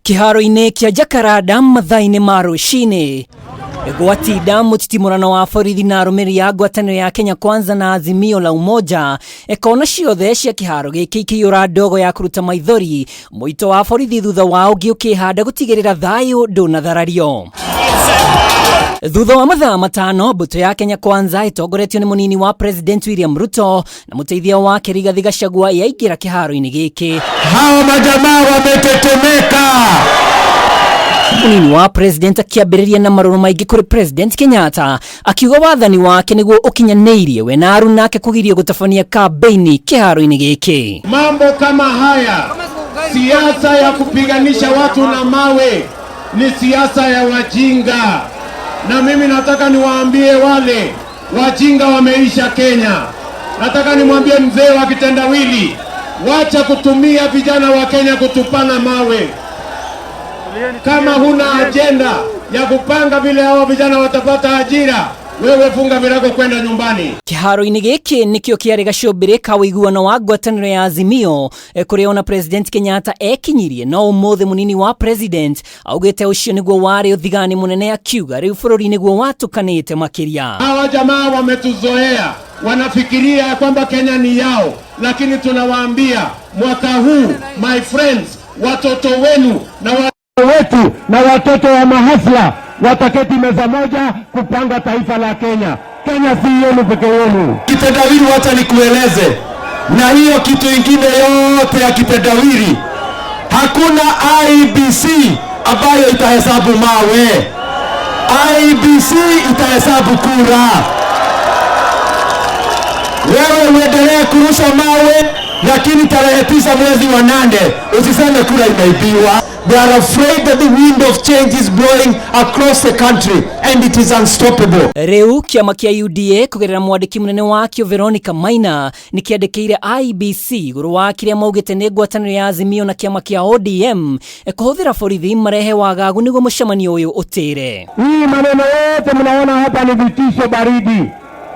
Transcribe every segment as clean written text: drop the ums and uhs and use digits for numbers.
Kĩharo-inĩ kĩa Jacaranda mathaa-inĩ ma rũcinĩ gwatinda mũtitimũrano wa borithi na arũmĩrĩri a ngwatanĩro ya Kenya Kwanza na Azimio la Umoja. Kona ciothe cia kĩharo gĩkĩ ikĩiyũra ndogo ya kũruta maithori, mũito wa borithi thutha wa ũngĩ ũkĩhanda gũtigĩrĩra thayũ ndũnatharario. Thutha wa mathaa 5, mbũtũ ya Kenya Kwanza ĩtongoretio nĩ mũnini wa President William Ruto na mũteithia wake Rigathi Gachagua yaingĩra kĩharo-inĩ gĩkĩ. Hawa majamaa wametetemeka. Mũnini wa President akĩambĩrĩria na marũrũ maingĩ kũrĩ President Kenyatta, akiuga wathani wake nĩguo ũkinyanĩirie we na aruna ake kũgirio gũtabania kambeini kĩharo-inĩ gĩkĩ. Mambo kama haya, siasa ya kupiganisha watu na mawe ni siasa ya wajinga, na mimi nataka niwaambie wale wajinga wameisha Kenya. Nataka nimwambie mzee wa kitendawili, wacha kutumia vijana wa Kenya kutupana mawe. Kama huna ajenda ya kupanga vile hawa vijana watapata ajira, wewe funga virago kwenda nyumbani. Kĩharo-inĩ gĩkĩ nĩkĩo kĩarĩ gacũmbĩrĩ ka ũiguano wa ngwatanĩro ya Azimio, kũrĩa ona President Kenyatta ekinyirie, no ũmũthĩ mũnini wa President augĩte ũcio nĩguo warĩ ũthigani mũnene, akiuga rĩu bũrũri nĩguo watũkanĩte makĩria. Hawa jamaa wametuzoea, wanafikiria kwamba Kenya ni yao, lakini tunawaambia mwaka huu, my friends, watoto wenu na wetu na watoto wa mahasla wataketi meza moja kupanga taifa la Kenya. Kenya si yenu peke yenu. Kitendawili, wacha nikueleze, na hiyo kitu ingine yote ya kitendawili, hakuna IEBC ambayo itahesabu mawe. IEBC itahesabu kura. Wewe uendelee kurusha mawe, lakini tarehe 9 mwezi wa 8 usiseme kura imeibiwa. They are afraid that the wind of change is blowing across the country and it is unstoppable. Rĩu kĩama kĩa UDA kũgerera mwandĩki mũnene wakĩo Veronica Maina nĩkĩandĩkĩire IEBC igũrũ wa kĩrĩa maugĩte nĩ ngwatanĩro ya Azimio na kĩama kĩa ODM kũhũthĩra borithi marehe wagagu nĩguo mũcemanio ũyũ ũtĩre. Hii maneno yote mnaona hapa ni vitisho baridi,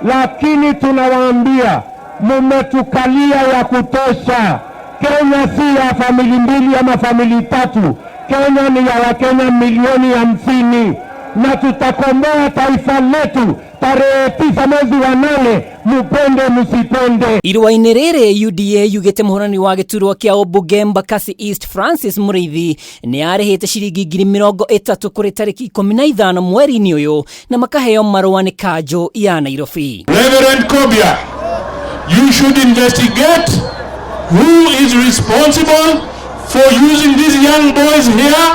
lakini tunawaambia mumetukalia ya kutosha. Kenya si ya famili mbili ama famili tatu. Kenya ni ya Wakenya milioni 50, na tutakomboa taifa letu tarehe 9 mwezi wa 8, mupende musipende. Irũa-inĩ rĩrĩ UDA yugĩte mũhũrani wa gĩturwa kĩa ũmbunge Embakasi East Francis Mũrĩithi nĩ arĩhĩte ciringi 30,000 kũrĩ tarĩki 15 mweri-inĩ ũyũ na makaheo marũa nĩ kanjũ ya Nairobi. Reverend Kobia, you should investigate who is responsible for using these young boys here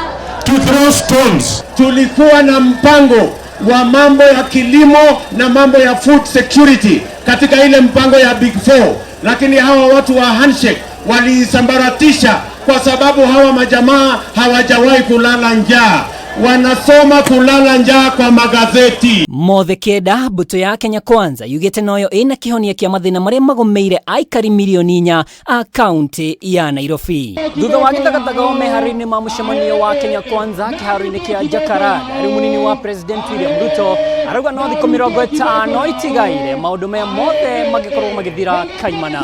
to throw stones. Tulikuwa na mpango wa mambo ya kilimo na mambo ya food security katika ile mpango ya Big Four, lakini hawa watu wa handshake waliisambaratisha kwa sababu hawa majamaa hawajawahi kulala njaa, wanasoma kulala njaa kwa magazeti. Mothe kenda mbũtũ ya Kenya Kwanza yugĩte noyo ĩna kĩhonia kĩa mathĩna marĩa magũmĩire aikari milioni 4 a kaunti ya Nairobi. Thutha wa gĩthagathago meharo-inĩ ma mũcemanio wa Kenya Kwanza kĩharo-inĩ kĩa Jacaranda, rĩu mũnini wa President William Ruto arauga no thikũ 50 itigaire maũndũ maya mothe mangĩkorwo magĩthira kaimana.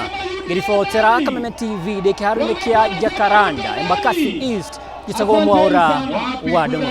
Ngĩribotera Kameme TV ndĩ kĩharo-inĩ kĩa Jacaranda, Embakasi East, njĩtagwo Mwaũra wa Ndung'u.